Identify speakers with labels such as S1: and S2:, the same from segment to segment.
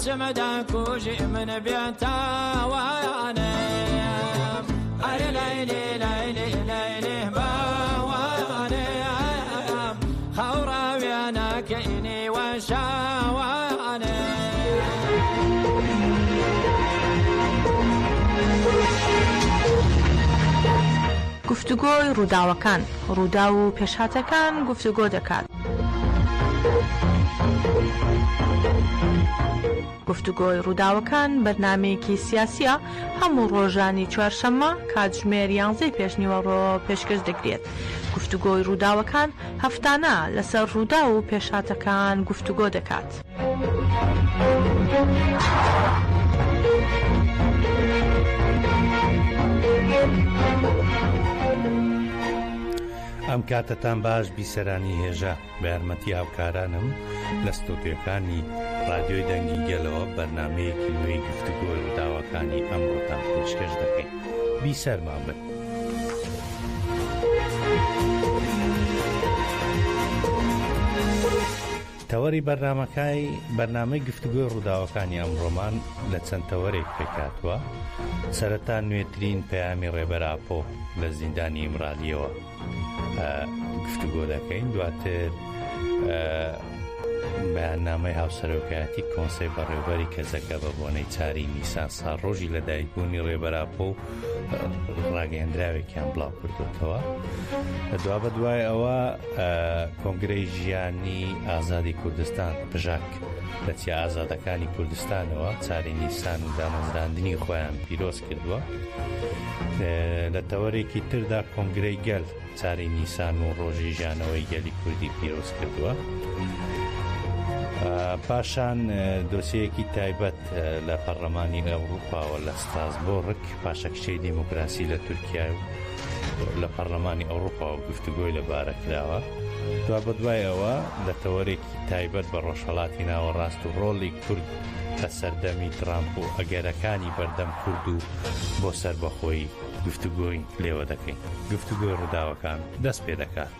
S1: چم دەکوژی من بێتاوانم ئەرێ لەیلی لەیلی لەیلی باوانم خەو ڕاوێنەکەی نیوە شەوانم.
S2: گفتوگۆی ڕووداوەکان، ڕووداو و پێشهاتەکان گفتوگۆ دەکات. گفتوگۆی ڕووداوەکان بەرنامەیەکی سیاسییە هەموو ڕۆژانی چوارشەممە کاتژمێر یانزەی پێشنیوەڕۆ پێشکەش دەکرێت. گفتوگۆی ڕووداوەکان هەفتانە لەسەر ڕووداو و پێشهاتەکان گفتوگۆ دەکات.
S3: ئەم کاتەتان باش بیسەرانی هێژا بە یارمەتی هاوکارانم لە ستۆدیۆکانی ڕادیۆی دەنگی گەلەوە بەرنامەیەکی نوێی گفتوگۆی ڕووداوەکانی ئەمڕۆتان پێشکەش دەکەین بیسەرمان بن. تەوەری بەرنامەکای بەرنامەی گفتوگۆی ڕووداوەکانی ئەمڕۆمان لە چەند تەوەرێک پێکهاتووە، سەرەتا نوێترین پەیامی ڕێبەر ئاپۆ لە زیندانی ئیمرالیەوە گفتوگۆ دەکەین، دواتر بەیاننامەی هاوسەرۆکایەتی کۆنسەی بەڕێوبەری کەجەکە بە بۆنەی چاری نیسان ساڵڕۆژی لەدایکبوونی ڕێبەر ئاپۆ و ڕاگەیەندراوێکیان بڵاو کردوتەوە دوابەدوای ئەوە کۆنگرەی ژیانی ئازادی کوردستان پژاک لە چیا ئازادەکانی کوردستانەوە چاری نیسان و دامەزراندنی خۆیان پیرۆز کردووە لە تەوەرێکی تردا کۆنگرەی گەل چاری نیسان و ڕۆژی ژیانەوەی گەلی کوردی پیرۆز کردووە. پاشان دۆسیەیەکی تایبەت لە پەرلەمانی ئەوروپاوە لە ستراسبۆرگ پاشەکشەی دیموکراسی لە تورکیا و لە پەرلەمانی ئەوروپاوە گفتوگۆی لەبارە کراوە. دوابەدوای ئەوە لە تەوەرێکی تایبەت بە ڕۆژهەڵاتی ناوەڕاست و ڕۆڵی کورد لە سەردەمی ترامپ و ئەگەرەکانی بەردەم کورد و بۆ سەربەخۆیی گفتوگۆی لێوە دەکەین. گفتوگۆی ڕووداوەکان دەست پێ دەکات.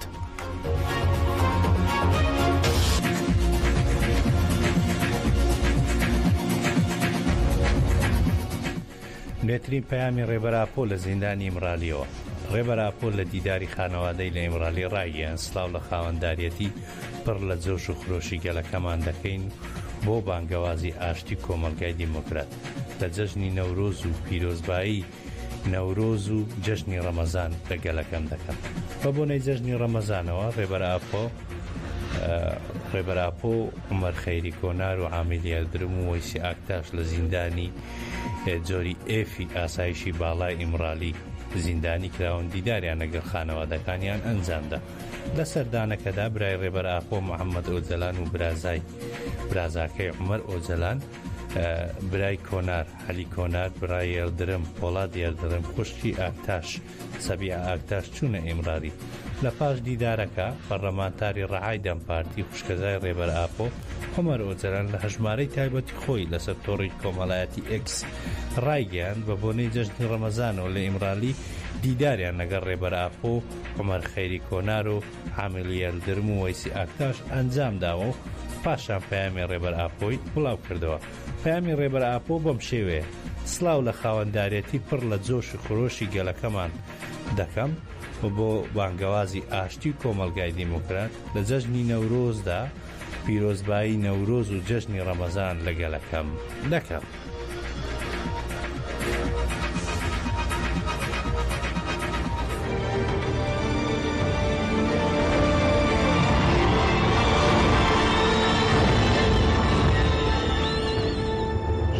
S3: نوێترین پەیامی ڕێبەر ئاپۆ لە زیندانی ئیمرالیەوە ڕێبەر ئاپۆ لە دیداری خانەوادەی لە ئیمرالی ڕایگەیاند سڵاو لە خاوەنداریەتی پڕ لە جۆش و خرۆشی گەلەکەمان دەکەین بۆ بانگەوازی ئاشتی کۆمەڵگای دیمۆکرات لە جەژنی نەورۆز و پیرۆزبایی نەورۆز و جەژنی ڕەمەزان لە گەلەکەم دەکەم. بە بۆنەی جەژنی ڕەمەزانەوە ڕێبەر ئاپۆ ڕێبەر ئاپۆ و عومەر خەیری کۆنار و عامیل یەلدرم و وەیسی ئاکتاش لە زیندانی جۆری ئێفی ئاسایشی باڵای ئیمرالی زیندانی کراون دیداریان لەگەڵ خانەوادەکانیان ئەنجامدا. لە سەردانەکەدا برای ڕێبەر ئاپۆ محەممەد ئۆجەلان و برازای برازاکەی عومەر ئۆجەلان برای کۆنار، عەلی کۆنار، برای یەلدرم، پۆڵاد یەلدرم، خوشکی ئاکتاش، سەبیعە ئاکتاش چوونە ئیمرالی. لە پاش دیدارەکە، پەرلەمانتاری ڕەهای دەم پارتی، خوشکەزای ڕێبەر ئاپۆ، عومەر ئۆجەلان لە هەژمارەی تایبەتی خۆی لەسەر تۆڕی کۆمەڵایەتی ئێکس ڕایگەیاند، بە بۆنەی جەژنی ڕەمەزانەوە لە ئیمرالی دیداریان لەگەڵ ڕێبەر ئاپۆ و عومەر خەیری کۆنار و عامیل یەلدرم و وەیسی ئاکتاش ئەنجامداوە و پاشان پەیامی ڕێبەر ئاپۆی بڵاوکردەوە. پەیامی ڕێبەر ئاپۆ بەم شێوەیە، سڵاو لە خاوەندارێتی پڕ لە جۆش و خرۆشی گەلەکەمان دەکەم و بۆ بانگەوازی ئاشتی و کۆمەڵگای دیموکرات لە جەژنی نەورۆزدا پیرۆزبایی نەورۆز و جەژنی ڕەمەزان لە گەلەکەم دەکەم.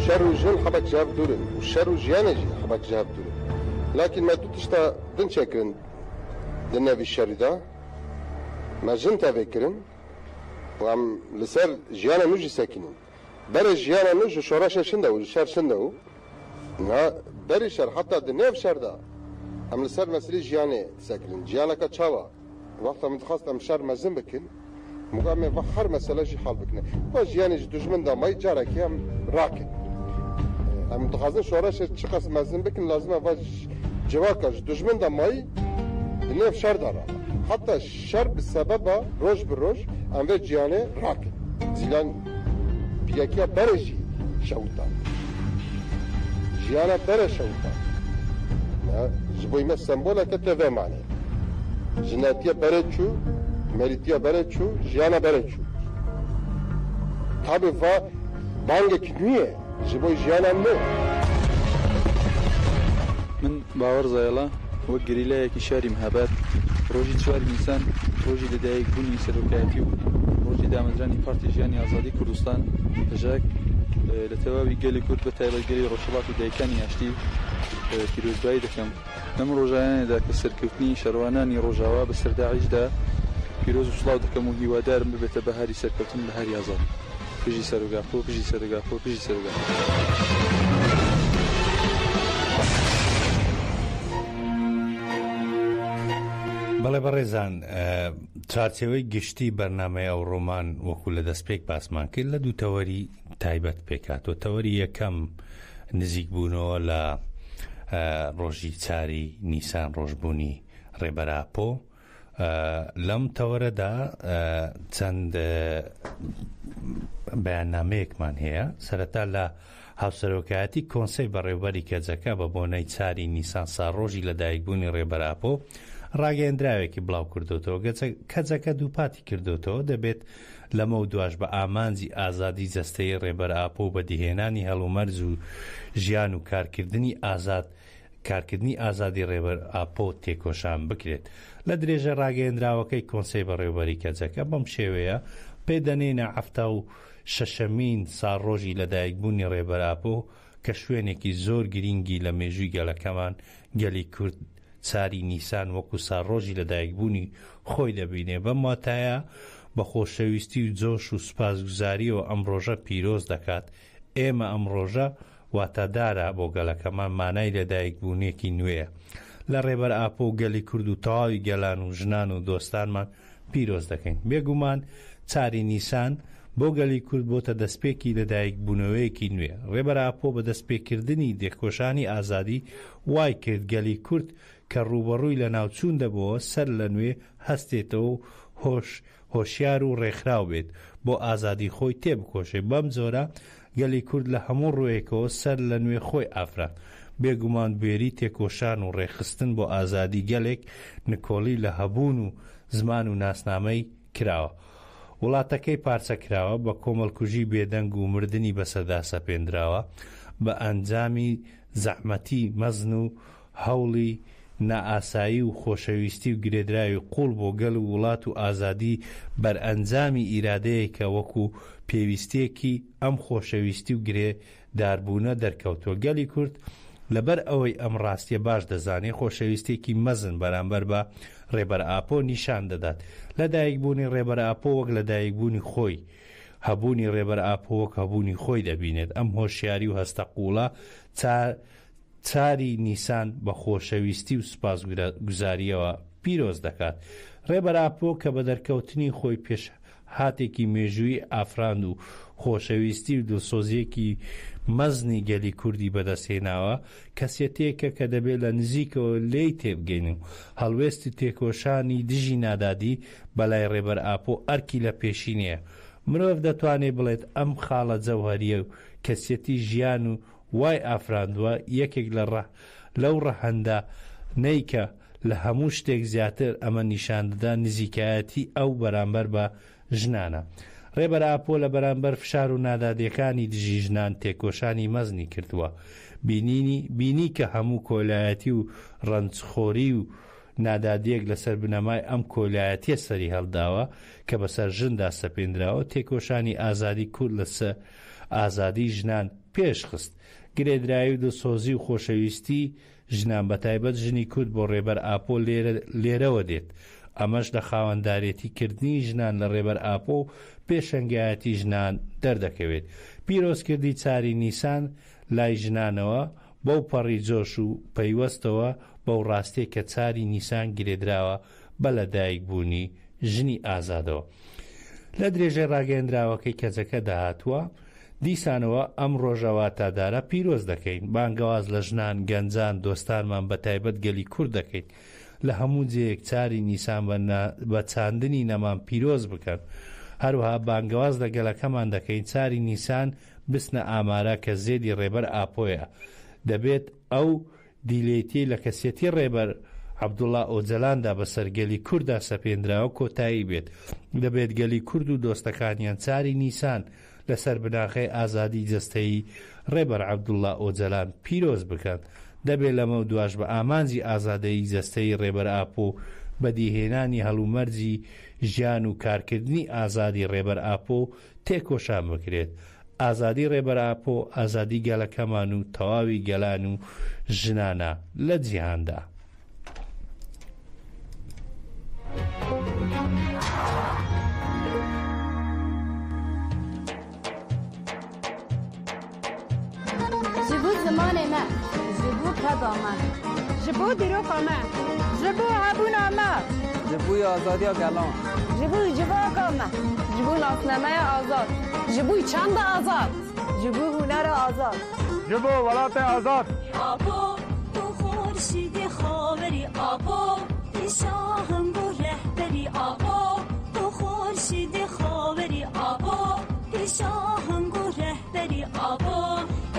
S4: شەر و ژن حەبەک ji hev dûr in û şer û jiyanê jî hebek ji hev dûr in. Lakîn me du tişta din çêkirin di nevî şerî de. Me jin tevê kirin û em li ser jiyana nû jî sekînin. Berê jiyana nû ji şoreşê şinde û ji şer şinde û niha berî şer heta di nêv şer de em li ser meselê jiyanê disekinin. Jiyaneke çawa? Wexta min dixwest em şer mezin bikin, min got em ê va her mesele jî hal bikine. Va jiyanê ji dijmin de mayî carekê em rakin. Em dixwazin şoreşê çiqas mezin bikin lazim e va civaka ji dijmin de mayî di nêv şer de rabe. Heta şer bi sebeba roj bi roj em vê ciyanê rakin. Zîlan pîrekiya berê jî. şewitand. Jiyana bere şewitand. Ji bo me semboleke tê vê maneyê. Jinatiya bere çû, merîtiya bere çû, jiyana bere çû. Tabi va bangek nû ye ji bo jiyana nû.
S5: من باوەڕ زایەڵە وەک گەریلایەکی شاری مهاباد ڕۆژی چواری نیسان ڕۆژی لەدایک بوونی سەرۆکایەتی و ڕۆژی دامەزرانی پارتی ژیانی ئازادی کوردستان پژاک لە تەواوی گەلی کورد بە تایبەت گەلی ڕۆژهەڵات و دایکانی ئاشتی پیرۆزبایی دەکەم. لەم ڕۆژانەدا کە سەرکەوتنی شەڕوانانی ڕۆژاوا بەسەر داعشدا پیرۆز و سڵاو دەکەم و هیوادارم ببێتە بەهاری سەرکەوتن بەهاری ئازادی. بژی سەرۆک ئاپۆ بژی سەرۆک ئاپۆ بژی سەرۆک ئاپۆ.
S3: بەڵێ بەڕێزان چوارچێوەی گشتی بەرنامەی ئەوڕۆمان وەکو لە دەستپێک باسمان کرد لە دوو تەوەری تایبەت پێکهاتووە تەوەری یەکەم نزیک بوونەوە لە ڕۆژی چاری نیسان ڕۆژبوونی ڕێبەر ئاپۆ لەم تەوەرەدا چەند بەیاننامەیەکمان هەیە سەرەتا لە هاوسەرۆکایەتی کۆنسەی بەڕێوبەری کەجەکە بە بۆنەی چاری نیسان ساڕۆژی لەدایکبوونی ڕێبەر ئاپۆ ڕاگەیەندراوێکی بڵاو کردوتەوە کەجەکە دووپاتی کردوتەوە دەبێت لەمەودواش بە ئامانجی ئازادی جەستەیی ڕێبەر ئاپۆ و بەدیهێنانی هەلومەرج و ژیان و کارکردنی ئازاد کارکردنی ئازادی ڕێبەر ئاپۆ تێکۆشان بکرێت. لە درێژە ڕاگەیەندراوەکەی کۆنسەی بەڕێوەبەری کەجەکە بەم شێوەیە پێ دەنێینە 76مین ساڵڕۆژی لەدایکبوونی ڕێبەر ئاپۆ کە شوێنێکی زۆر گرینگی لە مێژووی گەلەکەمان گەلی کورد چاری نیسان وەکو ساڵڕۆژی لەدایکبوونی خۆی دەبینێ، بەم واتایە بە خۆشەویستی و جۆش و سوپاسگوزارییەوە ئەم ڕۆژە پیرۆز دەکات، ئێمە ئەم ڕۆژە واتادارە بۆ گەلەکەمان، مانای لەدایکبوونێکی نوێیە لە ڕێبەر ئاپۆ و گەلی کورد و تەواوی گەلان و ژنان و دۆستانمان پیرۆز دەکەین. بێگومان چاری نیسان بۆ گەلی کورد بۆتە دەستپێکی لەدایکبوونەوەیەکی نوێ. ڕێبەر ئاپۆ بە دەستپێکردنی تێکۆشانی ئازادی وای کرد گەلی کورد کە ڕووبەڕووی لەناوچوون دەبۆوە سەر لە نوێ هەستێتەوە و هۆش هۆشیار و ڕێکخراو بێت بۆ ئازادی خۆی تێبکۆشێ. بەم جۆرە گەلی کورد لە هەموو ڕووێکەوە سەر لە نوێ خۆی ئافراند. بێگومان بوێری تێکۆشان و ڕێکخستن بۆ ئازادی گەلێک نکۆڵی لە هەبوون و زمان و ناسنامەی کراوە. وڵاتەکەی پارچە کراوە، بە کۆمەڵکوژی بێدەنگ و مردنی بەسەردا سەپێندراوە، بە ئەنجامی زەحمەتی مەزن و هەوڵی نائاسایی و خۆشەویستی و گرێدراوی قووڵ بۆ گەل و وڵات و ئازادی بەرئەنجامی ئیرادەیەکە وەکو پێویستیەکی ئەم خۆشەویستی و گرێ داربوونە دەرکەوتووە. گەلی کورد لەبەر ئەوەی ئەم ڕاستیە باش دەزانێ خۆشەویستیەکی مەزن بەرامبەر بە ڕێبەر ئاپۆ نیشان دەدات. لە دایکبوونی ڕێبەر ئاپۆ وەک لە دایکبوونی خۆی، هەبوونی ڕێبەر ئاپۆ وەک هەبوونی خۆی دەبینێت. ئەم هۆشیاری و هەستە قووڵە چاری نیسان بە خۆشەویستی و سوپاسگوزارییەوە پیرۆز دەکات. ڕێبەر ئاپۆ کە بە دەرکەوتنی خۆی پێشهاتێکی مێژوویی ئافراند و خۆشەویستی و دڵسۆزییەکی مەزنی گەلی کوردی بەدەستهێناوە، کەسێتییەکە کە دەبێت لە نزیکەوە لێی تێبگەین و هەڵوێستی تێکۆشانی دژی نادادی بەلای ڕێبەر ئاپۆ ئەرکی لە پێشینەیە. مرۆڤ دەتوانێت بڵێت ئەم خاڵە جەوهەرییە و کەسێتی ژیان و وای ئافراندووە یەکێک لە ڕە لەو ڕەهەندە نەی کە لە هەموو شتێک زیاتر ئەمە نیشان دەدا نزیکایەتی ئەو بەرامبەر بە ژنانە. ڕێبەر ئاپۆ لە بەرامبەر فشار و نادادیەکانی دژی ژنان تێکۆشانی مەزنی کردووە. بینینی بینی کە هەموو کۆیلایەتی و ڕەنجخۆری و نادادیەک لەسەر بنەمای ئەم کۆیلایەتیە سەری هەڵداوە کە بەسەر ژندا سەپێندراوە، تێکۆشانی ئازادی کورد لە سە ئازادی ژنان پێش خست. گرێدراوی و دڵسۆزی و خۆشەویستی ژنان بەتایبەت ژنی کورد بۆ ڕێبەر ئاپۆ لێرەوە دێت. ئەمەش لە خاوەندارێتی کردنی ژنان لە ڕێبەر ئاپۆ و پێشەنگایەتی ژنان دەردەکەوێت. پیرۆزکردنی چاری نیسان لای ژنانەوە بەو پەڕی جۆش و پەیوەستەوە بەو ڕاستیە کە چاری نیسان گرێدراوە بە لەدایکبوونی ژنی ئازادەوە. لە درێژەی ڕاگەیەندراوەکەی کەجەکەدا هاتووە، دیسانەوە ئەم ڕۆژە واتادارە پیرۆز دەکەین، بانگەواز لە ژنان، گەنجان، دۆستانمان بەتایبەت گەلی کورد دەکەین لە هەموو جێیەک چاری نیسان بە چاندنی نەمام پیرۆز بکەن. هەروەها بانگەواز لە گەلەکەمان دەکەین چاری نیسان بچنە ئامارا کە زێدی ڕێبەر ئاپۆیە. دەبێت ئەو دیلێتیەی لە کەسێتی ڕێبەر عەبدوڵا ئۆجەلاندا بەسەر گەلی کورددا سەپێنراوە کۆتایی بێت. دەبێت گەلی کورد و دۆستەکانیان چاری نیسان لەسەر بناغەی ئازادی جەستەیی ڕێبەر عەبدوڵا ئۆجەلان پیرۆز بکەن. دەبێت لەمەودواش بە ئامانجی ئازادەیی جەستەیی ڕێبەر ئاپۆ و بەدیهێنانی هەلومەرجی ژیان و کارکردنی ئازادی ڕێبەر ئاپۆ تێکۆشان بکرێت. ئازادی ڕێبەر ئاپۆ، ئازادی گەلەکەمان و تەواوی گەلان و ژنانە لە جیهاندا.
S6: Ji bo zimanê me. Ji bo keda me.
S7: Ji bo dîroka me. Ji bo hebûna me.
S8: Ji bo azadiya gelan.
S7: Ji bo civaka me.
S6: Ji bo nasnameya azad.
S7: Ji bo çanda azad. Ji bo hunera azad.
S9: Ji bo welatê azad.
S10: Apo tu xorşîdê xawerî Apo tu şahing û rehberî Apo tu xorşîdê xawerî Apo tu şahing û rehberî Apo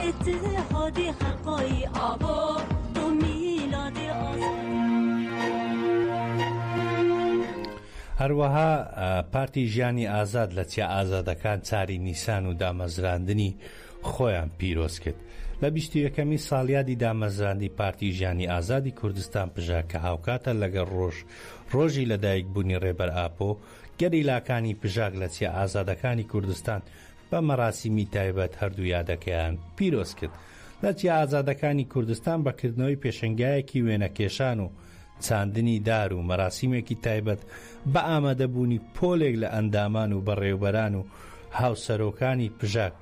S10: îttihadê xelqayî Apo tu mîladê azadî.
S3: هەروەها پارتی ژیانی ئازاد لە چیا ئازادەکان چاری نیسان و دامەزراندنی خۆیان پیرۆز کرد. لە بیستویەکەمین ساڵیادی دامەزراندی پارتی ژیانی ئازادی کوردستان پژاک کە هاوکاتە لەگەڵ ڕۆژ ڕۆژی لەدایکبوونی ڕێبەر ئاپۆ، گەریلاکانی پژاک لە چیا ئازادەکانی کوردستان بە مەراسیمی تایبەت هەردوو یادەکەیان پیرۆز کرد. لە چیا ئازادەکانی کوردستان بە کردنەوەی پێشەنگایەکی وێنەکێشان و چاندنی دار و مەراسیمێکی تایبەت بە ئامادەبوونی پۆلێک لە ئەندامان و بەڕێوبەران و هاوسەرۆکانی پژاک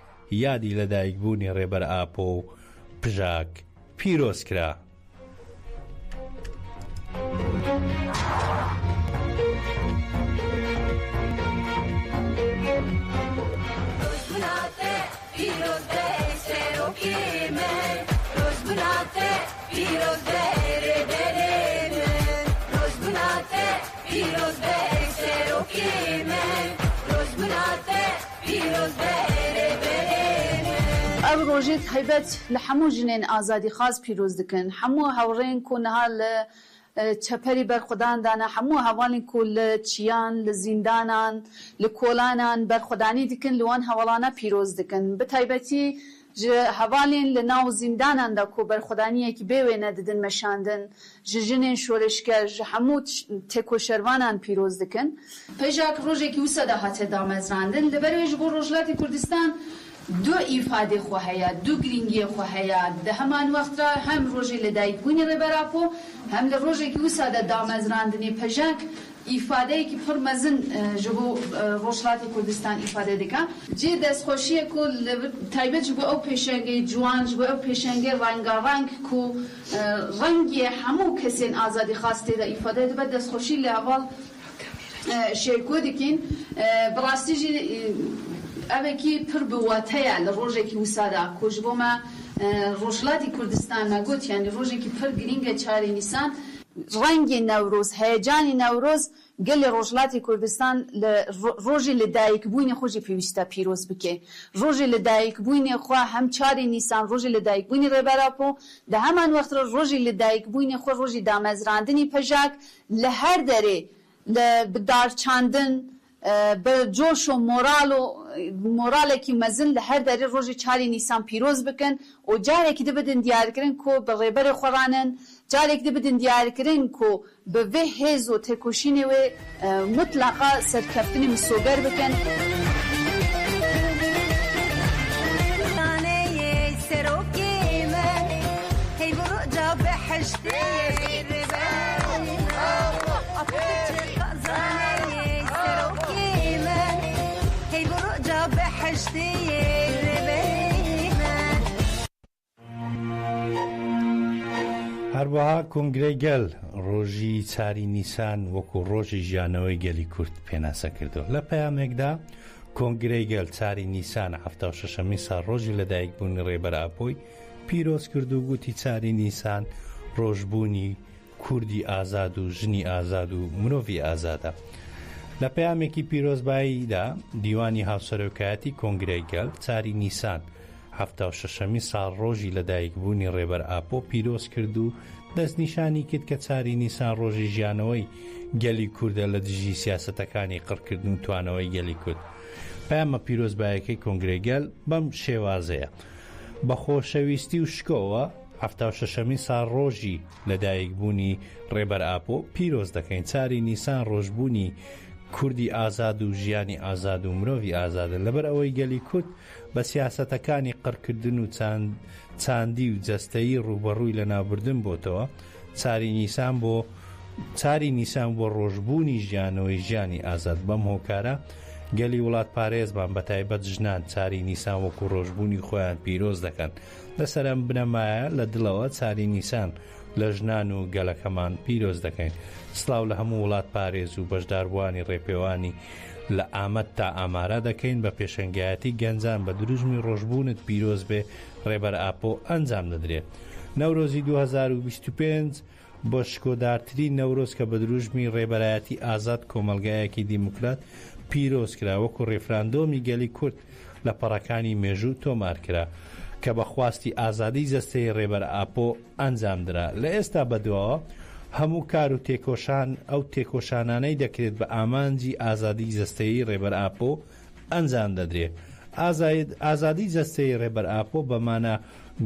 S3: یادی لەدایکبوونی ڕێبەر ئاپۆ و پژاک پیرۆز کرا.
S11: Ev rojê taybet li hemû jinên azadîxwaz pîroz dikin. Hemû hewrên ku niha li çeperî berxwedan dane, hemû hevalên ku li çiyan, li zîndanan, li kolanan berxwedanî dikin li wan hevalana pîroz dikin. Bi taybetî ji hevalên li nav zîndanan de ku berxwedaniyekî bê wêne didin meşandin, ji jinên şoreşger, ji hemû têkoşervanan pîroz dikin. PJAK rojekî wisa de hate damezrandin. Li ber wê ji bo Rojhilatê Kurdistan du îfadê xwe heye, du girîngiyê xwe heye. Di heman wext re hem rojê lidayikbûnê Rêber Apo, hem li rojekî wisa de damezrandinê PJAK îfadeyekî pir mezin ji bo Rojhilatê Kurdistan îfade dike. Cihê destxweşî ye ku li vir taybet ji bo ew pêşengê ciwan, ji bo ew pêşengê rengareng ku rengê hemû kesên azadîxwaz tê de îfade dibe, destxweşî li heval Şêrko dikîn. Bi rastî jî evekî pir bi wate ye li rojekî wisa de ku ji bo me Rojhilatê Kurdistan me got yanî rojekî pir girîng e çarê Nîsan. Rengê Newroz, heyecanê Newroz gelê Rojhilatê Kurdistan li rojê li dayikbûnê xwe jî pêwîst e pîroz bike. Rojê li dayikbûnê xwe hem çarê Nîsan rojê li dayikbûnê Rêber Apo, di heman wext re rojê li dayikbûnê xwe rojê damezrandinê PJAK li her derê li bi darçandin, bi coş û moral û moralekî mezin li her derê rojê çarê Nîsan pîroz bikin û carekî di bidin diyarkirin ku bi rêberê xwe re nin, carekî di bidin diyarkirin ku bi vê hêz û têkoşînê wê mutleqa serkeftinê misoger bikin.
S3: هەروەها کۆنگرەی گەل ڕۆژی چاری نیسان وەکو ڕۆژی ژیانەوەی گەلی کورد پێناسە کردەوە. لە پەیامێکدا کۆنگرەی گەل چاری نیسان 76ەمین ساڵ ڕۆژی لەدایکبوونی ڕێبەر ئاپۆی پیرۆز کرد و گوتی چاری نیسان ڕۆژبوونی کوردی ئازاد و ژنی ئازاد و مرۆڤی ئازادە. لە پەیامێکی پیرۆزباییدا دیوانی هاوسەرۆکایەتی کۆنگرەی گەل چاری نیسان 76ەمین ساڵڕۆژی لەدایکبوونی ڕێبەر ئاپۆ پیرۆز کرد و دەستنیشانی کرد کە چاری نیسان ڕۆژی ژیانەوەی گەلی کوردە لە دژی سیاسەتەکانی قڕکردن و توانەوەی گەلی کورد. پەیامە پیرۆزبایەکەی کۆنگرەی گەل بەم شێوازەیە، بە خۆشەویستی و شکۆوە حەفتاوشەشەمین ساڵڕۆژی لەدایکبوونی ڕێبەر ئاپۆ پیرۆز دەکەین. چاری نیسان ڕۆژبوونی کوردی ئازاد و ژیانی ئازاد و مرۆڤی ئازادە. لەبەر ئەوەی گەلی کورد بە سیاسەتەکانی قڕکردن و چاندی و جەستەیی ڕووبەڕووی لەناوبردن بۆتەوە، چاری نیسان بۆ چاری نیسان بۆ ڕۆژبوونی ژیانەوەی ژیانی ئازاد. بەم هۆکارە گەلی وڵاتپارێزمان بەتایبەت ژنان چاری نیسان وەکو ڕۆژبوونی خۆیان پیرۆز دەکەن. لەسەر ئەم بنەمایە لە دڵەوە چاری نیسان لە ژنان و گەلەکەمان پیرۆز دەکەین. سڵاو لە هەموو وڵاتپارێز و بەشداربووانی ڕێپێوانی لە ئامەد تا ئامارا دەکەین بە پێشەنگایەتی گەنجان بە دروشمی ڕۆژبوونت پیرۆز بێ ڕێبەر ئاپۆ ئەنجام دەدرێت. نەورۆزی 2025 بۆ شکۆدارترین نەورۆز کە بە دروشمی ڕێبەرایەتی ئازاد کۆمەڵگایەکی دیموکرات پیرۆز کرا وەکو ڕیفراندۆمی گەلی کورد لە پەڕەکانی مێژوو تۆمار کرا کە بە خواستی ئازادی جەستەیی ڕێبەر ئاپۆ ئەنجام درا لە ئێستا بەدواوە هەموو کار و تێکۆشان ئەو تێکۆشانانەی دەکرێت بە ئامانجی ئازادی جەستەیی ڕێبەر ئاپۆ ئەنجام دەدرێت. ئازادی جەستەیی ڕێبەر ئاپۆ بە مانا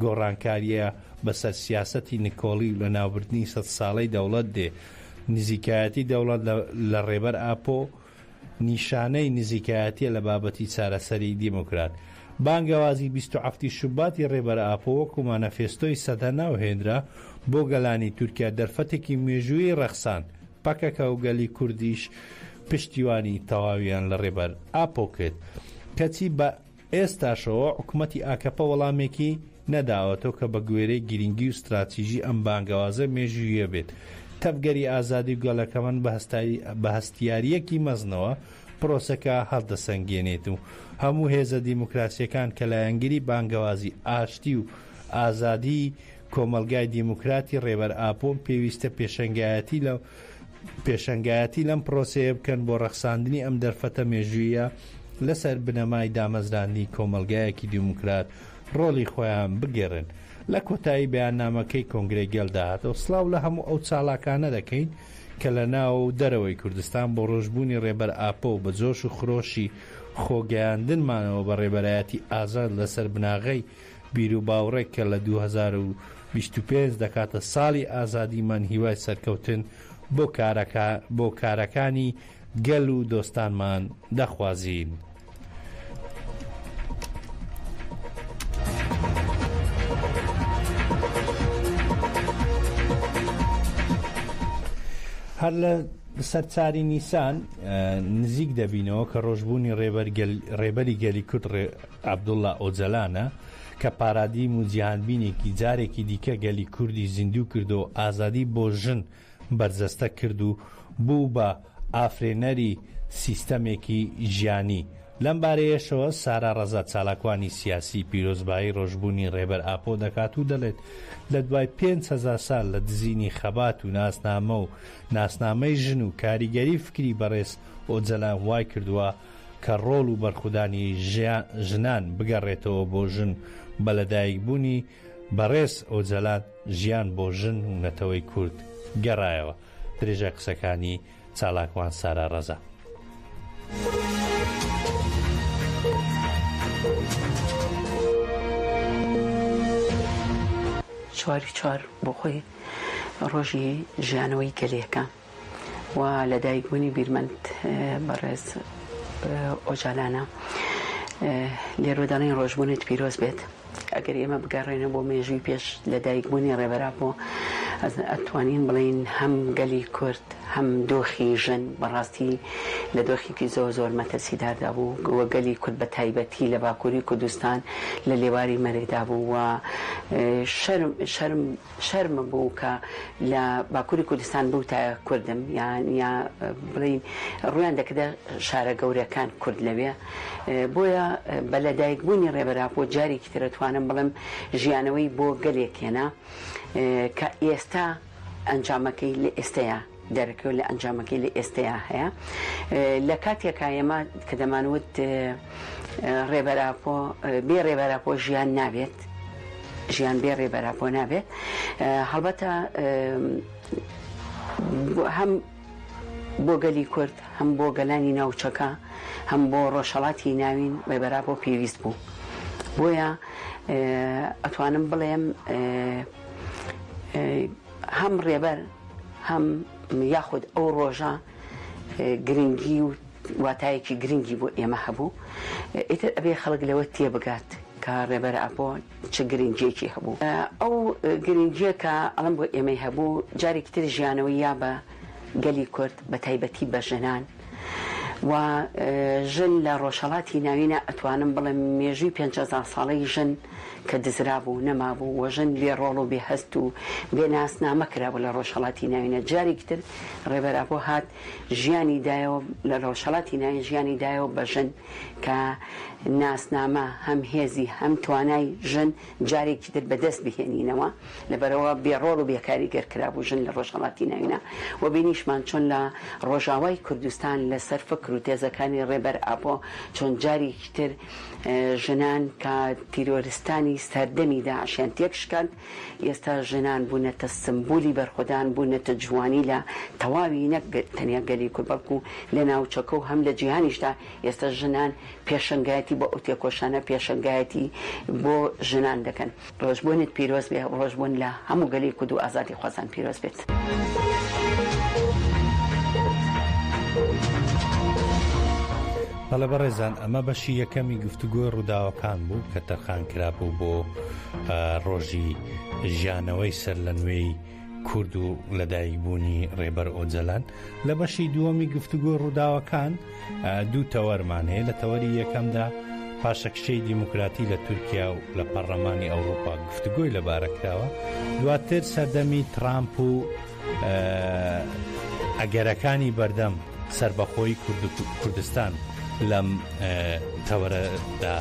S3: گۆڕانکارییە بەسەر سیاسەتی نکۆڵی و لەناوبردنی سەدساڵەی دەوڵەت دێ. نزیکایەتی دەوڵەت لە ڕێبەر ئاپۆ نیشانەی نزیکایەتیە لە بابەتی چارەسەری دیموکرات. بانگەوازی 27 ی شوباتی ڕێبەر ئاپۆ وەکو مانەفێستۆی سەدە ناوهێنرا، بۆ گەلانی تورکیا دەرفەتێکی مێژوویی ڕەخساند. پەکەکە و گەلی کوردیش پشتیوانی تەواویان لە ڕێبەر ئاپۆ کرد. کەچی بە ئێستاشەوە حکومەتی ئاکەپە وەڵامێکی نەداوەتەوە کە بە گوێرەی گرینگی و ستراتیژی ئەم بانگەوازە مێژووییە بێت. تەڤگەری ئازادی و گەلەکەمان بە هەستیارییەکی مەزنەوە پرۆسەکە هەڵدەسەنگێنێت و هەموو هێزە دیموکراسییەکان کە لایەنگری بانگەوازی ئاشتی و ئازادیی کۆمەڵگای دیموکراتی ڕێبەر ئاپۆن پێویستە پێشەنگایەتی لە پێشەنگایەتی لەم پرۆسەیە بکەن بۆ ڕەخساندنی ئەم دەرفەتە مێژوویە لەسەر بنەمای دامەزراندنی کۆمەڵگایەکی دیموکرات ڕۆڵی خۆیان بگێڕن. لە کۆتایی بەیاننامەکەی کۆنگرەی گەلدا هاتەوە، سڵاو لە هەموو ئەو چالاکانە دەکەین کە لە ناوە و دەرەوەی کوردستان بۆ ڕۆژبوونی ڕێبەر ئاپۆ و بە جۆش و خرۆشی خۆگەیاندنمانەوە بە ڕێبەرایەتی ئازاد لەسەر بناغەی بیروباوڕێک کە لە 2025 دەکاتە ساڵی ئازادیمان هیوای سەرکەوتن بۆ بۆ کارەکانی گەل و دۆستانمان دەخوازین. هەر لە سەر چاری نیسان نزیک دەبینەوە کە ڕۆژبوونی ڕێبەری گەلی کورد عەبدوڵا ئۆجەلانە کە پارادیم و جیهانبینێکی جارێکی دیکە گەلی کوردی زیندوو کردەوە ئازادی بۆ ژن بەرجەستە کرد و بوو بە ئافرێنەری سیستەمێکی ژیانی. لەم بارەیەشەوە سارا ڕەزا چالاکوانی سیاسی پیرۆزبایی ڕۆژبوونی ڕێبەر ئاپۆ دەکات و دەڵێت لە دوای 5000 سال لە دزینی خەبات و ناسنامە و ناسنامەی ژن و کاریگەری فکری بەڕێز ئۆجەلان وای کردووە کە ڕۆڵ و بەرخودانی ژنان بگەڕێتەوە بۆ ژن بە لەدایکبوونی بەڕێز ئۆجەلان ژیان بۆ ژن و نەتەوەی کورد گەڕایەوە. درێژای قسەکانی چالاکوان سارا ڕەزا.
S12: چواری چوار بۆ خۆی ڕۆژی ژیانەوەی گەلێکە. و لەدایکبوونی بیرمەند بەڕێز ئۆجالانە. لێرەوە دەڵێین ڕۆژبوونت پیرۆز بێت. ئەگەر ئێمە بگەڕێنەوە بۆ مێژووی پێش لەدایکبوونی ڕێبەر ئاپۆ، ئەتوانین بڵێین هەم گەلی کورد هەم دۆخی ژن بەڕاستی لە دۆخێکی زۆر زۆر مەترسیداردا بوو و گەلی کورد بە تایبەتی لە باکووری کوردستان لە لێواری مەرگدا بوو و شەرم شەرم شەرم بوو کە لە باکوری کوردستان بوتایە کوردم یان یا بڵێین ڕوویان دەکردە شارە گەورەکان کورد لەوێ بۆیە بە لەدایک بوونی ڕێبەر ئاپۆ جارێکی تر ئەتوانم بڵێم ژیانەوەی بۆ گەلێک هێنا کە ئێستا ئەنجامەکەی لە ئێستەیا. دەرەکەوێت لە ئەنجامەکەی لە ئێستەیا هەیە لە کاتێکا ئێمە کە دەمانوت ڕێبەر ئاپۆ بێ ڕێبەر ئاپۆ ژیان نابێت ژیان بێ ڕێبەر ئاپۆ نابێت هەڵبەتە هەم بۆ گەلی کورد هەم بۆ گەلانی ناوچەکە هەم بۆ ڕۆژهەڵاتی ناوین ڕێبەر ئاپۆ پێویست بوو بۆیە ئەتوانم بڵێم هەم ڕێبەر هەم یاخود ئەو ڕۆژە گرنگی و واتایەکی گرنگی بۆ ئێمە هەبوو ئیتر ئەبێ خەڵک لەوە تێبگات کە ڕێبەر ئاپۆ چ گرنگیەکی هەبوو ئەو گرنگیە کە ئەڵم بۆ ئێمەی هەبوو جارێکی تر ژیانەوەی یا بە گەلی کورد بە تایبەتی بە ژنان و ژن لە ڕۆژهەڵاتی ناوینە ئەتوانم بڵێم مێژووی 5هزار ساڵەی ژن کە دزرابوو نەمابوو و ژن بێ ڕۆڵ و بێ هەست و بێ ناسنامە کرابوو لە ڕۆژهەڵاتی ناوینە جارێکی تر ڕێبەر ئاپۆ هات ژیانی دایەوە لە ڕۆژهەڵاتی ناوین ژیانی دایەوە بە ژن کە ناسنامە هەم هێزی هەم توانای ژن جارێکی تر بەدەست بهێنینەوە، لەبەرئەوە بێ ڕۆڵ و بێ کاریگەر کرابوو ژن لە ڕۆژهەڵاتی ناوینا و بینیشمان چۆن لە ڕۆژاوای کوردستان لەسەر فکر و تێزەکانی ڕێبەر ئاپۆ چۆن جارێکی تر ژنان کە تیرۆرستانی سەردەمی داعشیان تێکشکاند ئێستا ژنان بوونەتە سمبولی بەرخۆدان بوونەتە جوانی لە تەواوی نەک تەنیا گەلی کورد بەڵکو لە ناوچەکە و هەم لە جیهانیشدا ئێستا ژنان پێشەنگایەتی بۆ ئەو تێکۆشانە پێشەنگایەتی بۆ ژنان دەکەن. ڕۆژبوونت پیرۆز بێ، ڕۆژبوون لە هەموو گەلی کورد و ئازادیخوازان پیرۆز بێت.
S3: بەڵێ بەڕێزان ئەمە بەشی یەکەمی گفتوگۆی ڕووداوەکان بوو کە تەرخان کرابوو بۆ ڕۆژی ژیانەوەی سەر لە نوێی کورد و لەدایکبوونی ڕێبەر ئۆجەلان لە بەشی دووەمی گفتوگۆی ڕووداوەکان دوو تەوەرمان هەیە لە تەوەری یەکەمدا پاشەکشەی دیموکراتی لە تورکیا و لە پەرلەمانی ئەوروپا گفتوگۆی لەبارە کراوە دواتر سەردەمی ترامپ و ئەگەرەکانی بەردەم سەربەخۆی کوردستان لەم تەوەرەدا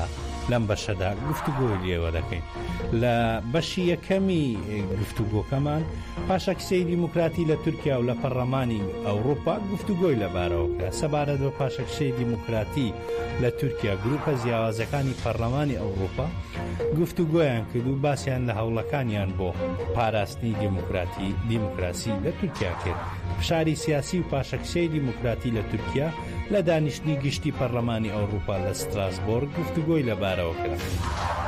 S3: لەم بەشەدا گفتوگۆی لێوە دەکەین لە بەشی یەکەمی گفتوگۆکەمان پاشەکسەی دیموکراتی لە تورکیا و لە پەرلەمانی ئەوروپا گفتوگۆی لەبارەوە کرا سەبارەت بە پاشەکشەی دیموکراتی لە تورکیا گروپە جیاوازەکانی پەرلەمانی ئەوروپا گفتوگۆیان کرد و باسیان لە هەوڵەکانیان بۆ پاراستنی دیموکراتی دیموکراسی لە تورکیا کرد فشاری سیاسی و پاشەکشەی دیموکراتی لە تورکیا لە دانیشتنی گشتی پەرلەمانی ئەوروپا لە ستراسبۆرگ گفتوگۆی لەبارەوە کرا.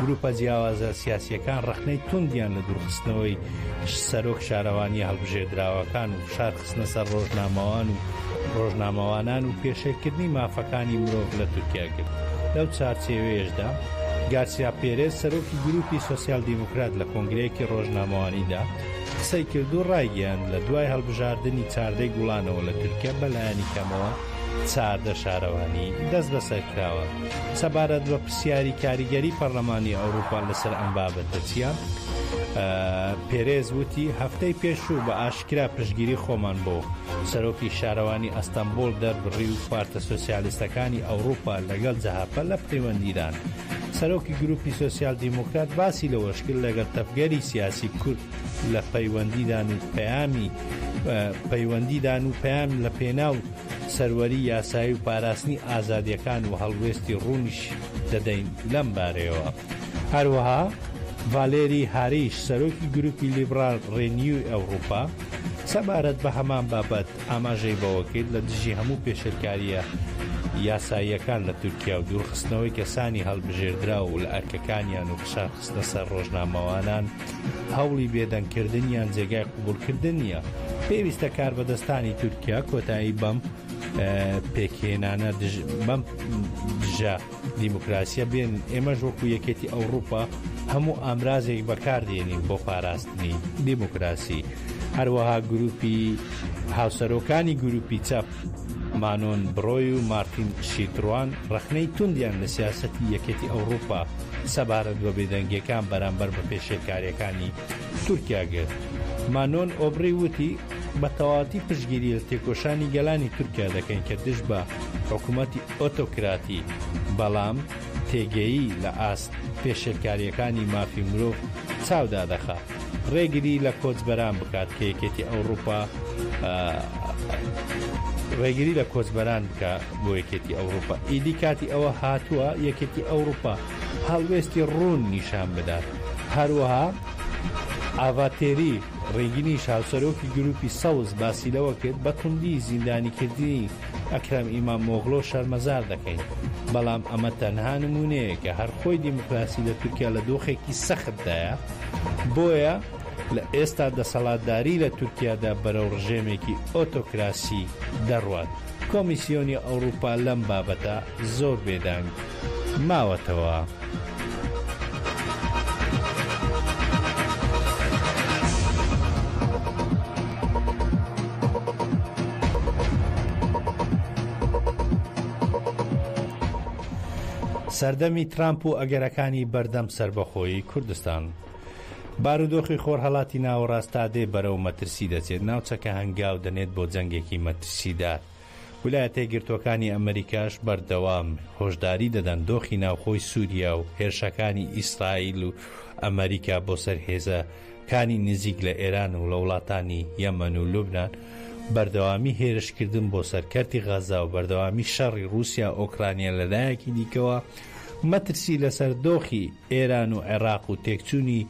S3: گروپە جیاوازە سیاسییەکان ڕەخنەی توندیان لە دوورخستنەوەی سەرۆک شارەوانییە هەڵبژێردراوەکان و فشار خستنە سەر ڕۆژنامەوان و ڕۆژنامەوانان و پێشێلکردنی مافەکانی مرۆڤ لە تورکیا گرت. لەو چوارچێوەیەشدا گارسیا پێرێز سەرۆکی گروپی سۆسیال دیموکرات لە کۆنگرەیەکی ڕۆژنامەوانیدا قسەی کرد و ڕایگەیاند، لە دوای هەڵبژاردنی چاردەی گوڵانەوە لە تورکیا بەلایەنی کەمەوە 14 شارەوانی دەستبەسەرکراوە. سەبارەت بە پرسیاری کاریگەری پەرلەمانی ئەوروپا لەسەر ئەم بابەتە چییە؟ پێرێز وتی، هەفتەی پێشوو بە ئاشکرا پشتگیری خۆمان بۆ سەرۆکی شارەوانی ئەستەنبوڵ دەربڕی و پارتە سۆسیالیستەکانی ئەوروپا لەگەڵ جەهەپە لە پەیوەندیدان. سەرۆکی گروپی سۆسیال دیموکرات باسی لەوەشکرد، لەگەڵ تەڤگەری سیاسی کورد لە پەیوەندیدان و پەیامی پەیوەندیدان و پەیام لە پێناو سەروەری یاسایی و پاراستنی ئازادییەکان و هەڵوێستی ڕوونیش دەدەین لەم بارەیەوە. هەروەها ڤالێری هاریش سەرۆکی گروپی لیبڕال ڕێنیوی ئەوڕوپا سەبارەت بە هەمان بابەت ئاماژەی بەوەکرد، لە دژی هەموو پێشێلکارییە یاساییەکان لە تورکیا و دوورخستنەوەی کەسانی هەڵبژێردراو و لە ئەرکەکانیان و فشار خستنە سەر ڕۆژنامەوانان، هەوڵی بێدەنگکردنیان جێگای قبوڵکردن نییە. پێویستە کاربەدەستانی تورکیا کۆتایی بەم پێکهێنانە بەم دژە دیموکراسیە بێنن، ئێمەش وەکو یەکێتی ئەوڕوپا هەموو ئامرازێک بەکاردێنین بۆ پاراستنی دیموکراسی. هەروەها گروپی هاوسەرۆکانی گروپی چەپ مانۆن برۆی و مارتین شیتروان ڕەخنەی توندیان لە سیاسەتی یەکێتی ئەوڕوپا سەبارەت بە بێدەنگیەکان بەرامبەر بە پێشێلکاریەکانی تورکیا گرت. مانۆن ئۆبری وتی، بە تەواوەتی پشتگیری لە تێکۆشانی گەلانی تورکیا دەکەین کە دژ بە حکومەتی ئۆتۆکراتی، بەڵام تێگەیی لە ئاست پێشێلکارییەکانی مافی مرۆڤ چاو دادەخا، ڕێگری لە کۆچبەران بکات کە یەکێتی ئەوڕوپا ڕێگری لە کۆچبەران بکا بۆ یەکێتی ئەوروپا. ئیدی کاتی ئەوە هاتووە یەکێتی ئەوروپا هەڵوێستی ڕوون نیشان بدات. هەروەها ئاڤاتێری ڕیگنیش هاوسەرۆکی گروپی سەوز باسی لەوە کرد، بە توندی زیندانیکردنی ئەکرەم ئیمامئۆغلۆ شەرمەزار دەکەین، بەڵام ئەمە تەنها نموونەیەکە، هەر خۆی دیموکراسی لە تورکیا لە دۆخێکی سەختدایە، بۆیە لە ئێستا دەسەڵاتداری لە تورکیادا بەرەو ڕژێمێکی ئۆتۆکراسی دەڕوات. کۆمیسیۆنی ئەوروپا لەم بابەتە زۆر بێدەنگ ماوەتەوە. سەردەمی ترامپ و ئەگەرەکانی بەردەم سەربەخۆیی کوردستان. بارودۆخی خۆرهەڵاتی ناوەڕاست تا دێ بەرەو مەترسی دەچێت، ناوچەکە هەنگاو دەنێت بۆ جەنگێکی مەترسیدار. ولایەتەیەکگرتووەکانی ئەمریکاش بەردەوام هۆشداری دەدەن دۆخی ناوخۆی سووریا و هێرشەکانی ئیسرائیل و ئەمریکا بۆ سەر هێزەکانی نزیک لە ئێران و لە وڵاتانی یەمەن و لوبنان، بەردەوامی هێرشکردن بۆ سەر کەرتی غەزا و بەردەوامی شەڕی ڕووسیا ئۆکرانیا لە لایەکی دیکەوە مەترسی لەسەر دۆخی ئێران و عێراق و تێکچوونی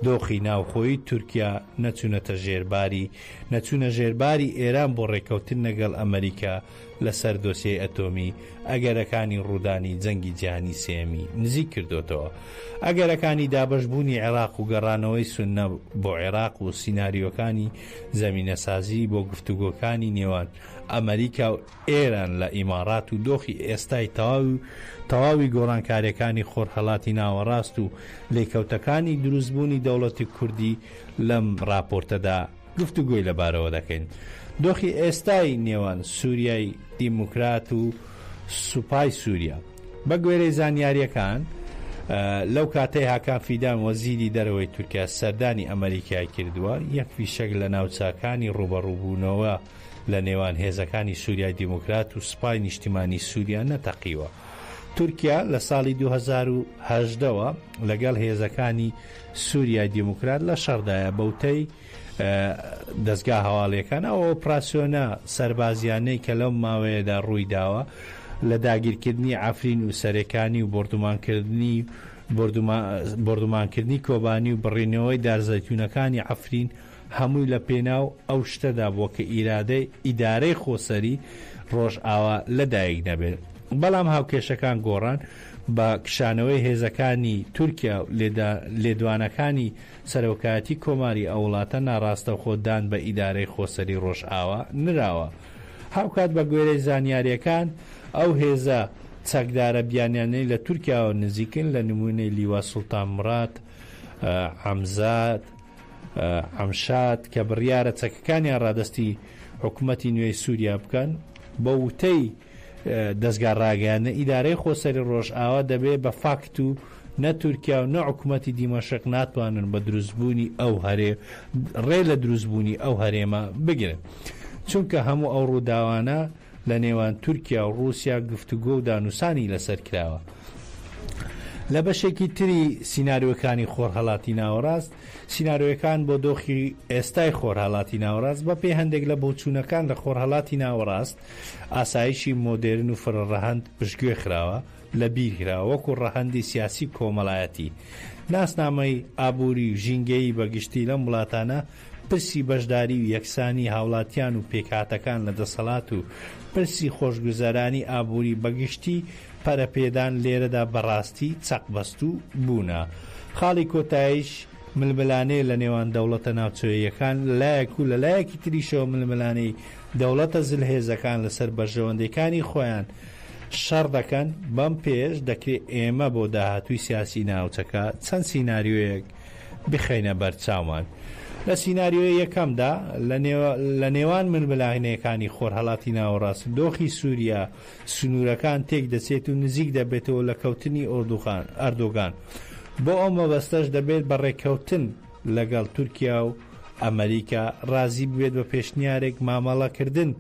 S3: دۆخی ناوخۆیی تورکیا نەچوونەتە ژێرباری نەچوونە ژێرباری ئێران بۆ ڕێککەوتن لەگەڵ ئەمەریکا لەسەر دۆسیەی ئەتۆمی، ئەگەرەکانی ڕوودانی جەنگی جیهانی سێیەمی نزیک کردۆتەوە. ئەگەرەکانی دابەشبوونی عێراق و گەڕانەوەی سوننە بۆ عێراق و سیناریۆکانی زەمینەسازی بۆ گفتوگۆکانی نێوان ئەمەریکا و ئێران لە ئیماڕات و دۆخی ئێستای تەواوی تەواوی گۆڕانکاریەکانی خۆرهەڵاتی ناوەڕاست و لێکەوتەکانی دروستبوونی دەوڵەتی کوردی لەم ڕاپۆرتەدا گفتوگۆی لەبارەوە دەکەین. دۆخی ئێستای نێوان سوریای دیموکرات و سوپای سوریا. بە گوێرەی زانیاریەکان لەو کاتەی هاکان فیدان وەزیری دەرەوەی تورکیا سەردانی ئەمەریکای کردووە یەک فیشەک لە ناوچەکانی ڕووبەڕووبوونەوە لە نێوان هێزەکانی سوریای دیموکرات و سوپای نیشتیمانی سوریا نەتەقیوە. تورکیا لە ساڵی 2018 وە لەگەڵ هێزەکانی سوریای دیموکرات لە شەڕدایە بەوتەی دەزگا هەواڵیەکان ئەو ئۆپراسیۆنە سەربازیانەی کە لەو ماوەیەدا ڕوویداوە لە داگیرکردنی عەفرین و سەرێکانی و بۆردومانکردنی بۆردومانکردنی کۆبانی و بڕینەوەی دارزەیتونەکانی عەفرین هەمووی لە پێناو ئەو شتەدا بووە کە ئیرادەی ئیدارەی خۆسەری ڕۆژئاوا لە دایک نەبێت. بەڵام هاوکێشەکان گۆڕان، بە کشانەوەی هێزەکانی تورکیا و لێدوانەکانی سەرۆکایەتی کۆماری ئەو وڵاتە ناڕاستەوخۆ دان بە ئیدارەی خۆسەری ڕۆژئاوا نراوە. هاوکات بە گوێرەی زانیارییەکان ئەو هێزە چەکدارە بیانیانەی لە تورکیاوە نزیکن لە نموونەی لیوا سوڵتان موراد حەمزاد، عەمشاد کە بڕیارە چەکەکانیان ڕادەستی حکومەتی نوێی سووریا بکەن، بە وتەی دەزگا ڕاگەیاندنە ئیدارەی خۆسەری ڕۆژئاوا دەبێ بە فاکت و نە تورکیا و نە حکومەتی دیمەشق ناتوانن بە دروستبوونی ئەو هەرێ ڕێ لە دروستبوونی ئەو هەرێمە بگرن چونکە هەموو ئەو ڕووداوانە لە نێوان تورکیا و ڕووسیا گفتوگۆ و دانوسانی لەسەر کراوە. لە بەشێکی تری سیناریۆکانی خۆرهەڵاتی ناوەڕاست، سیناریۆکان بۆ دۆخی ئێستای خۆرهەڵاتی ناوەڕاست بە پێی هەندێک لە بۆچوونەکان لە خۆرهەڵاتی ناوەڕاست ئاسایشی مۆدێرن و فرەڕەهەند پشتگوێ خراوە، لە بیر کراوە وەکو ڕەهەندی سیاسی و کۆمەڵایەتی، ناسنامەی ئابووری و ژینگەیی بە گشتی لەم وڵاتانە پرسی بەشداری و یەکسانی هاوڵاتیان و پێکهاتەکان لە دەسەڵات و پرسی خۆشگوزەرانی ئابووری بە گشتی پەرەپێدان لێرەدا بەڕاستی چەقبەستوو بوونە. خاڵی کۆتاییش ململانێ لە نێوان دەوڵەتە ناوچەییەکان لە لایەک و لە لایەکی تریشەوە ململانێی دەوڵەتە زلهێزەکان لەسەر بەرژەوەندیەکانی خۆیان شەڕ دەکەن، بەم پێیەش دەکرێ ئێمە بۆ داهاتووی سیاسی ناوچەکە چەند سیناریۆیەک بخەینە بەر چاومان. لە سیناریۆی یەکەمدا لە نێوان ململانێکانی خۆرهەڵاتی ناوەڕاست و دۆخی سووریا سنوورەکان تێک دەچێت و نزیک دەبێتەوە لە کەوتنی ئەردۆگان. بۆ ئەو مەبەستەش دەبێت بە ڕێککەوتن لەگەڵ تورکیا و ئەمەریکا ڕازی ببێت بە پێشنیارێک مامەڵەکردن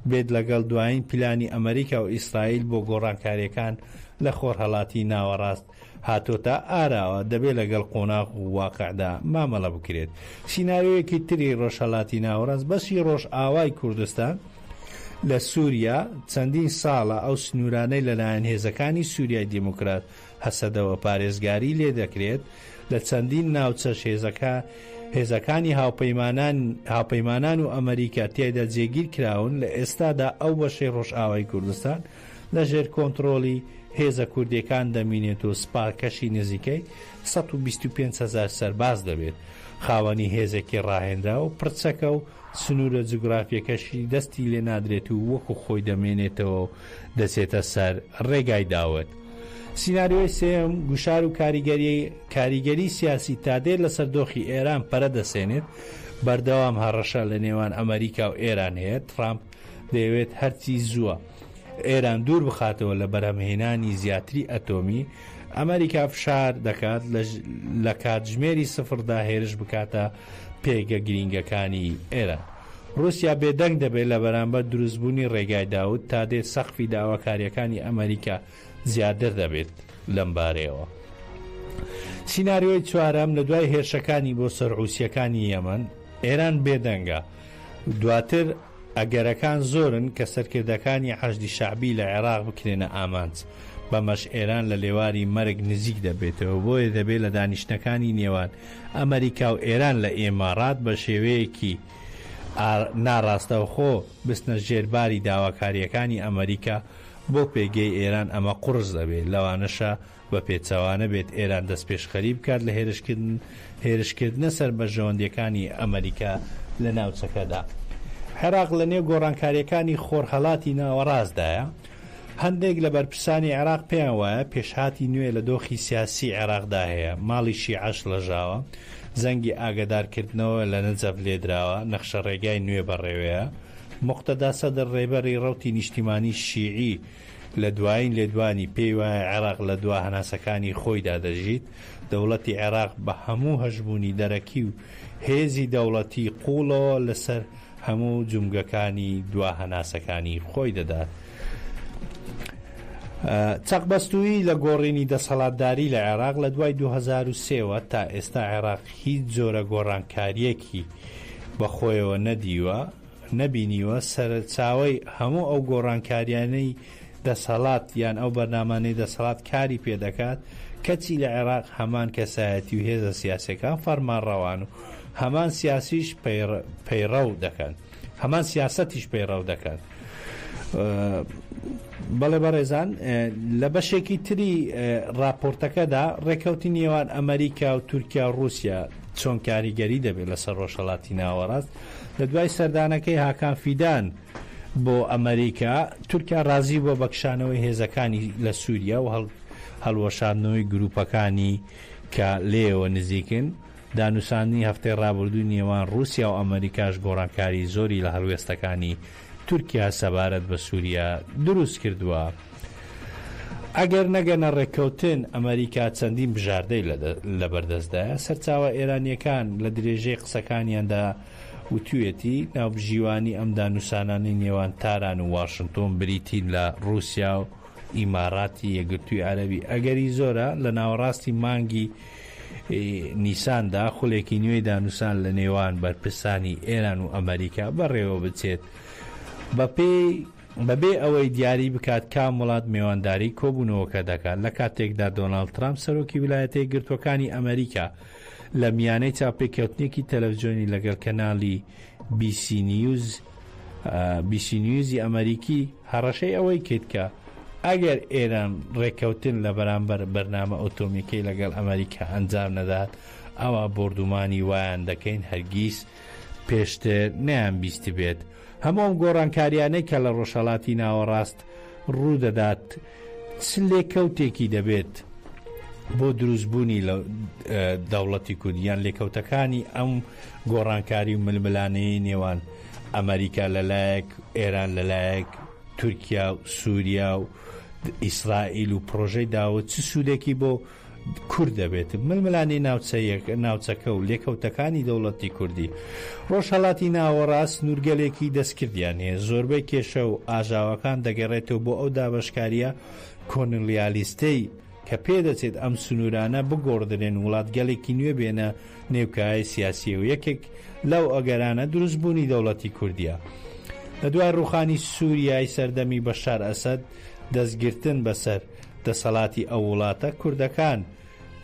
S3: بێت لەگەڵ دوایین پلانی ئەمەریکا و ئیسرائیل بۆ گۆڕانکارییەکان لە خۆرهەڵاتی ناوەڕاست هاتۆتە ئاراوە، دەبێت لەگەڵ قۆناغ و واقعدا مامەڵە بکرێت. سیناریۆیەکی تری ڕۆژهەڵاتی ناوەڕاست، بەشی ڕۆژئاوای کوردستان، لە سووریا چەندین ساڵە ئەو سنوورانەی لەلایەن هێزەکانی سووریای دیموکرات هەسەدەوە پارێزگاری لێ دەکرێت، لە چەندین ناوچەش هێزەکە هێزەکانی هاوپەیمانان هاوپەیمانان و ئەمەریکا تیایدا جێگیر کراون، لە ئێستادا ئەو بەشەی ڕۆژئاوای کوردستان لە ژێر کۆنتڕۆڵی هێزە کوردیەکان دەمینێت و سپاکەشی نزیکەی 125 هەزار سەرباز دەبێت، خاوەنی هێزێکی ڕاهێنراو و پڕچەکە و سنوورە جوگرافیەکەشی دەستی لێ نادرێت و وەکو خۆی دەمێنێتەوە و دەچێتە سەر ڕێگای داود. سیناریۆی سێیەم، گوشار و کاریگەری کاریگەری سیاسی تا دێت لەسەر دۆخی ئێران پەرە دەسێنێت، بەردەوام هەڕەشە لە نێوان ئەمەریکا و ئێران هەیە، ترامپ دەیەوێت هەرچی زووە ئێران دوور بخاتەوە لە بەرهەمهێنانی زیاتری ئەتۆمی، ئەمەریکا فشار دەکات لە کاتژمێری سفردا هێرش بکاتە پێگە گرینگەکانی ئێران. ڕووسیا بێدەنگ دەبێت لە بەرامبەر دروستبوونی ڕێگای داود تا دێت سەقفی داواکارییەکانی ئەمەریکا زیاتر دەبێت لەم بارەیەوە. سیناریۆی چوارەم، لە دوای هێرشەکانی بۆ سەر حوسییەکانی یەمەن، ئێران بێدەنگە. دواتر ئەگەرەکان زۆرن کە سەرکردەکانی حەشدی شەعبی لە عێراق بکرێنە ئامانج، بەمەش ئێران لە لێواری مەرگ نزیک دەبێتەوە، بۆیە دەبێت لە دانیشتنەکانی نێوان ئەمەریکا و ئێران لە ئیماڕات بە شێوەیەکی ناڕاستەوخۆ بچنە ژێر باری داواکارییەکانی ئەمەریکا بۆ پێگەی ئێران ئەمە قوڕس دەبێت، لەوانەشە بە پێچەوانە بێت ئێران دەستپێشخەری بکات لە هێرشکردنە سەر بەرژەوەندییەکانی ئەمەریکا لە ناوچەکەدا. عێراق لە نێو گۆڕانکارییەکانی خۆرهەڵاتی ناوەڕاستدایە. هەندێک لە بەرپرسانی عێراق پێیان وایە پێشهاتی نوێ لە دۆخی سیاسیی عێراقدا هەیە، ماڵی شیعە شڵەژاوە، زەنگی ئاگەدارکردنەوە لە نەجەف لێدراوە، نەخشەڕێگای نوێ بەڕێوەیە. موقتەدا سەدر ڕێبەری ڕەوتی نیشتیمانیی شیعی لە دوایین لێدوانی پێی وایە عێراق لە دوا هەناسەکانی خۆیدا دەژیت، دەوڵەتی عێراق بە هەموو هەژموونی دەرەکی و هێزی دەوڵەتی قووڵەوە لەسەر هەموو جومگەکانی دوا هەناسەکانی خۆی دەدات. چەقبەستوویی لە گۆڕینی دەسەڵاتداری لە عێراق لە دوای 2003 وە تا ئێستا عێراق هیچ جۆرە گۆڕانکارییەکی بەخۆیەوە نەدیوە، نەبینیوە، سەرچاوەی هەموو ئەو گۆڕانکاریانەی دەسەڵات یان ئەو بەرنامانەی دەسەڵات کاری پێدەکات، کەچی لە عێراق هەمان کەسایەتی و هێزە سیاسیەکان فەرمانڕەوان و هەمان سیاسیش پەیڕەو دەکەن هەمان سیاسەتیش پەیڕەو دەکەن. بەڵێ بەڕێزان لە بەشێکی تری راپۆرتەکەدا ڕێکەوتی نێوان ئەمریکا و تورکیا و رووسیا چۆن کاریگەری دەبێت لەسەر ڕۆژهەڵاتی ناوەڕاست لە دوای سەردانەکەی هاکان فیدان بۆ ئەمریکا، تورکیا ڕازی بووە بە کشانەوەی هێزەکانی لە سووریا و هەڵوەشاندنەوەی گرووپەکانی کە لێیەوە نزیکن. دانوساندنی هەفتەی ڕابردووی نێوان ڕووسیا و ئەمریکاش گۆڕانکاری زۆری لە هەڵوێستەکانی تورکیا سەبارەت بە سووریا دروست کردووە. ئەگەر نەگەنە ڕێککەوتن، ئەمریکا چەندین بژاردەی لەبەردەستدایە. سەرچاوە ئێرانییەکان لە درێژەی قسەکانیاندا وتویەتی، ناوبژیوانی ئەم دانوسانانەی نێوان تاران و واشنتۆن بریتین لە ڕووسیا و ئیماراتی یەکگرتووی عەرەبی، ئەگەری زۆرە لە ناوەڕاستی مانگی نیساندا خولێکی نوێی دانوسان لە نێوان بەرپرسانی ئێران و ئەمەریکا بەڕێوەبچێت. بەپێی بەبێ ئەوەی دیاری بکات کام وڵات مێوانداری کۆبوونەوەکە دەکات، لە کاتێکدا دۆناڵد ترامپ سەرۆکی ویلایەتە یەکگرتووەکانی ئەمەریکا لە میانەی چاوپێکەوتنێکی تەلەفزیۆنی لەگەڵ کەناڵی بی سی نیوز بی سی نیوزی ئەمەریکی هەڕەشەی ئەوەی کرد کە ئەگەر ئێران ڕێککەوتن لە بەرامبەر بەرنامە ئۆتۆمیەکەی لەگەڵ ئەمەریکا ئەنجام نەدات ئەوا بۆردومانی وایان دەکەین هەرگیز پێشتر نەیان بیستبێت. هەموو ئەم گۆڕانکاریانەی کە لە ڕۆژهەڵاتی ناوەڕاست ڕوو دەدات چ لێکەوتێکی دەبێت بۆ دروستبوونی دەوڵەتی کوردی یان لێکەوتەکانی ئەم گۆڕانکاری و ململانێی نێوان ئەمریکا لەلایەک ئێران لەلایەک تورکیا و سووریا و ئیسرائیل و پرۆژەی داوە چ سوودێکی بۆ کورد دەبێت. ململانێی ناوچەکە و لێکەوتەکانی دەوڵەتی کوردی ڕۆژهەڵاتی ناوەڕاست سنوورگەلێکی دەستکردیان هەیە. زۆربەی کێشە و ئاژاوەکان دەگەڕێتەوە بۆ ئەو دابەشکارییە کۆنڵیالیستەی کە پێدەچێت ئەم سنوورانە بگۆڕدرێن وڵاتگەلێکی نوێ بێنە نێو کایەی سیاسییەوە. یەکێک لەو ئەگەرانە دروستبوونی دەوڵەتی کوردییە. لە دوای ڕووخانی سووریای سەردەمی بەشار ئەسەد، دەستگرتن بەسەر دەسەڵاتی ئەو وڵاتە، کوردەکان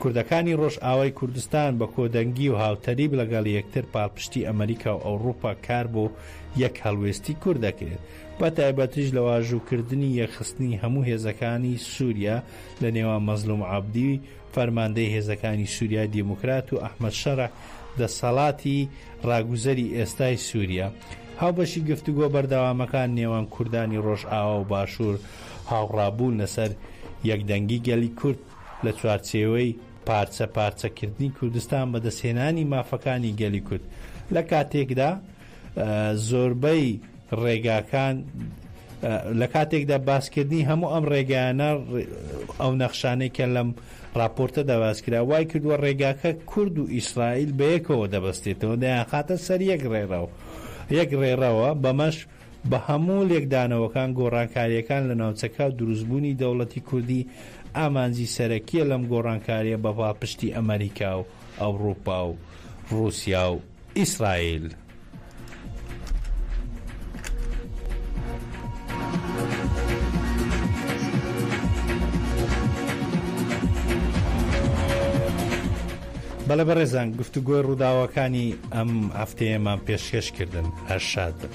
S3: کوردەکانی ڕۆژئاوای کوردستان بە کۆدەنگی و هاوتەریب لەگەڵ یەکتر پاڵپشتی ئەمەریکا و ئەوڕوپا کار بۆ یەک هەڵوێستی کورد دەکرێت بە تایبەتیش لە واژووکردنی یەکخستنی هەموو هێزەکانی سووریا لە نێوان مەزلوم عەبدی فەرماندەی هێزەکانی سووریای دیموکرات و ئەحمەد شەرع دەسەڵاتی ڕاگوزەری ئێستای سووریا هاوبەشی گفتوگۆ بەردەوامەکان نێوان کوردانی ڕۆژئاوا و باشوور هاوڕابوون لەسەر یەکدەنگی گەلی کورد لە چوارچێوەی پارچە پارچەکردنی کوردستان بەدەستهێنانی مافەکانی گەلی کورد لە کاتێکدا زۆربەی ڕێگاکان لە کاتێکدا باسکردنی هەموو ئەم ڕێگایانە ئەو نەخشانەی کە لەم ڕاپۆرتەدا باسکرا وای کردووە ڕێگاکە کورد و ئیسرائیل بەیەکەوە دەبەستێتەوە دەیانخاتە سەر یەک ڕێڕەو یەک ڕێڕەوە بەمەش بە هەموو لێکدانەوەکان گۆڕانکارییەکان لە ناوچەکە و دروستبوونی دەوڵەتی کوردی ئامانجی سەرەکییە لەم گۆڕانکارییە بە پاڵپشتی ئەمەریکا و ئەوڕوپا و ڕووسیا و ئیسرائیل. بەڵێ بەڕێزان گفتوگۆی ڕووداوەکانی ئەم هەفتەیەمان پێشکەش کردن هەر شاد بن.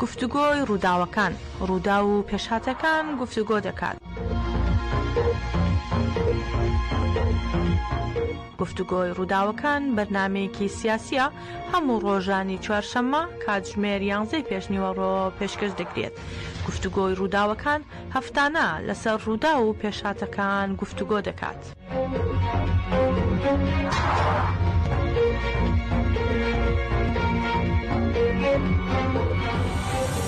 S2: گفتوگۆی ڕووداوەکان، ڕووداو و پێشهاتەکان گفتوگۆ دەکات. گفتوگۆی ڕووداوەکان بەرنامەیەکی سیاسییە هەموو ڕۆژانی چوارشەممە کاتژمێر یانزەی پێشنیوەڕۆ پێشکەش دەکرێت. گفتوگۆی ڕووداوەکان هەفتانە لەسەر ڕووداو و پێشهاتەکان گفتوگۆ دەکات.